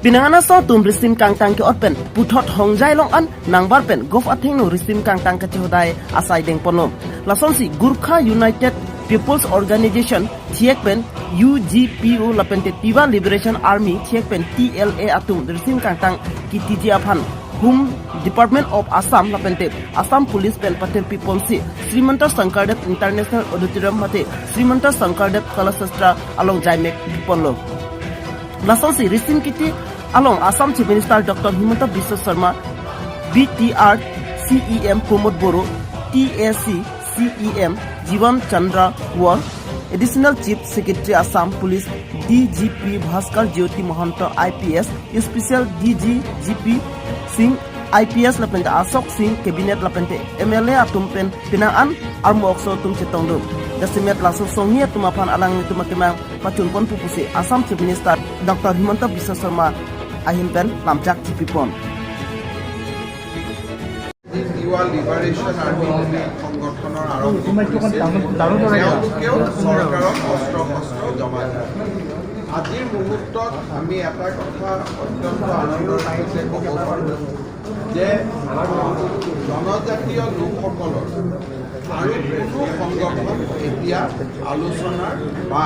Pinangana so tum risim kang tang ki otpen puthot hongjai long an nangbar pen gof atheng no risim kang tang ka chodai asai deng pono lasonsi Gurkha United People's Organization thiek pen UGPO lapente Tiwa Liberation Army thiek pen TLA atum risim kang tang ki TG aphan Home Department of Assam lapente Assam Police pen patel Piponsi Srimanta Sankardev International Auditorium mate Srimanta Sankardev Kalasastra along Jaimek Ponlo lasonsi risim kiti along Assam Chief Minister Dr. Himanta Biswa Sarma, BTR CEM Pramod Boro, TAC CEM Jiwan Chandra Kuwar, Additional Chief Secretary Assam Police DGP Bhaskar Jyoti Mahanta IPS, Special DG GP Singh IPS lapente Ashok Singh Cabinet lapente MLA atum pen pinaan armu okso tum chetong do dasimet laso songhi atum aphan alang tum kemang pachun pon pupusi Assam Chief Minister Dr. Himanta Biswa Sarma ahin pen lamjak chipipon. যি Tiwa liberation army বুলি সংগঠনৰ আৰম্ভ কৰিছিল, তেওঁলোকেও চৰকাৰক অস্ত্ৰ শস্ত্ৰ জমা দিয়ে। আজিৰ মুহূৰ্তত আমি এটা কথা অত্যন্ত আনন্দৰ সৈতে ক'ব পাৰোঁ যে জনজাতীয় লোকসকলৰ আৰু কোনো সংগঠন এতিয়া আলোচনাৰ বা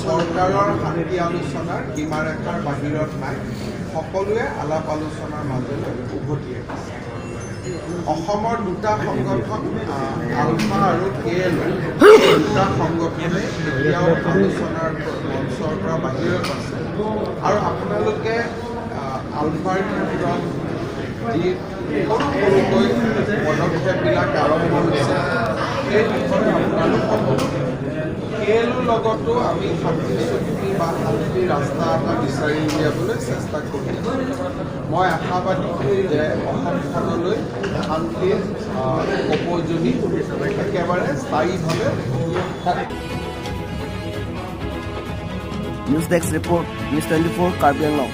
চৰকাৰৰ শান্তি আলোচনাৰ সীমাৰেখাৰ বাহিৰত নাই। সকলোৱে আলাপ আলোচনাৰ মাজলৈ উভতি আহিছে। অসমৰ দুটা সংগঠন আলফা আৰু কে এল, দুটা সংগঠনে এতিয়াও আলোচনাৰ মঞ্চৰ পৰা বাহিৰত আছে। আৰু আপোনালোকে আলফাৰ ক্ষেত্ৰত যি সৰু সৰুকৈ পদক্ষেপবিলাক আৰম্ভ হৈছে, সেই বিষয়ে আপোনালোক অৱগত। কে এলৰ লগতো আমি শান্তি চুক্তি বা শান্তিৰ ৰাস্তা এটা বিচাৰি উলিয়াবলৈ চেষ্টা কৰি আছোঁ। মই আশাবাদী যে অসমখনলৈ শান্তিৰ কপৌজনী একেবাৰে স্থায়ীভাৱে News Desk Report, News 24, Karbi Anglong.